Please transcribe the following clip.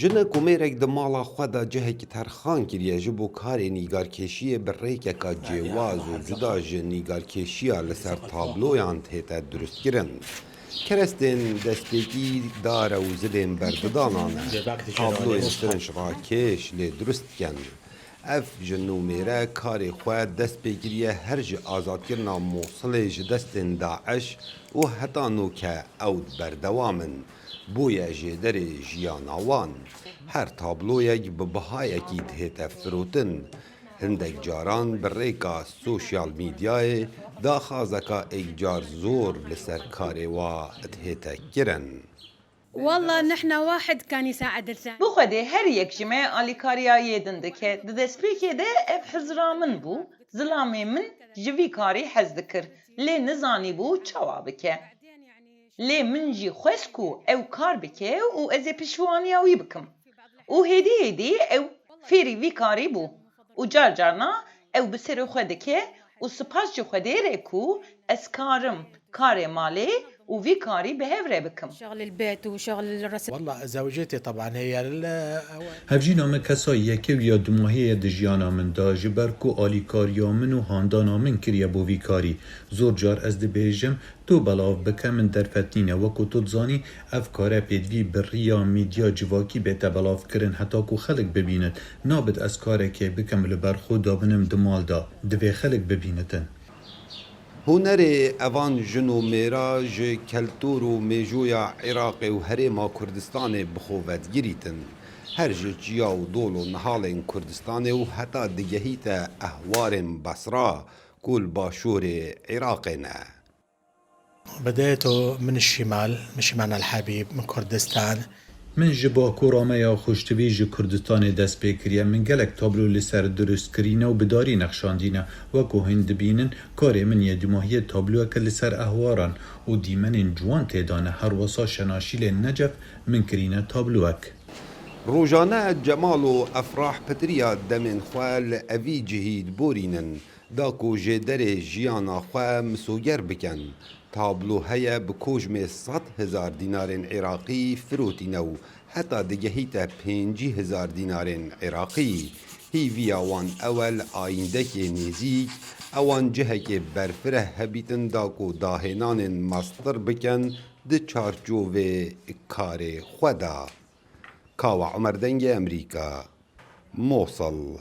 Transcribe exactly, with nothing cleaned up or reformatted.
Jinek û mêrek di mala xwe de cihekî terxan kiriye ji bo karê nîgarkêşiyê bi rêkeka cêwaz û cuda ji nîgarkêşiya li ser tabloyan dihête durustkirin. Kerestên destpêkî dare û zilên berdidanan e. Tabloyên firinşrakêş lê durust dikin. Ev jin û mêre karê xwe dest pê kiriye her ji azadkirina Mosilê ji destên DAIŞ û heta noke ew berdewam in. Bûye jêderê jiyana wan. Her tabloyek bi bihayekî dihête firotin. Hindek caran bi rêka sosyal medyayê daxwazeka êkcar zor li ser karê wa dihête kirin. والله نحن واحد كان يساعد الثاني. Bi xwedê her yek ji me alîkariya yê din dike. Di destpêkê de ev hizira min bû. Zilamê min ji vî karî hez dikir. Lê nizanîbû çawa bike. Lê min jî xwest ku ew kar bike û ez ê piştîwaniya wî bikim. Û hêdî hêdî ew fêrî vî karî bû. Û car carna ew bi serê xwe dike û spas ji Xwedê re ku ez karim karê malê û vî karî bi hev re bikim. شغل البيت وشغل الرسم. والله زوجتي طبعا هي ال- Hevjîna min kesa yekê û ya dumahiyê ye di jiyana min de, ji ber ku alîkariya min û handana min kiriye bo vî karî. Zor car ez dibêjim, tu belav bike, min derfet nîne. Wekû tu dizanî, ev kare pêdivî bi riya mîdya civakî bête belavkirin, heta ku xelk bibînit. Nabit ez karekê bikim li ber xwe dabinim di mal de. Divê xelk bibînitin. Hunerê evan jin û mêra ji keltûr û mêjoya Iraqê û Herêma Kurdistanê bi xwe vedigirîtin. Her ji çiya û dol û nihalên Kurdistanê û heta digehîte ehwarên Basra ku li başûrê Iraqê ne. بديته من الشمال، من شمالنا الحبيب، من كردستان. Min ji bakora me ya xweştivî ji Kurdistanê dest pê kiriye. Min gelek tablo li ser durust kirîne û bi darî nexşandîne. Wekû hûn dibînin, karê min yê dumahiyê tabloyeke li ser ehwaran û dîmenên ciwan tê de ne. Her wesa şenaşîlên Necef min kirîne tabloyek. Rojane Cemal û Efrah pitiriya demên xwe li evî cihî diborînin, da ku jêderê jiyana xwe misoger bikin. Tablo heye bi kojmê sed hezar dînarên Iraqî firotîne û heta digehîte pêncî hezar dînarên Iraqî. Hîviya wan ew e li ayîndekê nêzîk ewan cihekê berfireh hebîtin da ku dahênanên mestir bikin di çarçovê karê xwe de. Kawa Umer Dengê Emerîka, Mosil.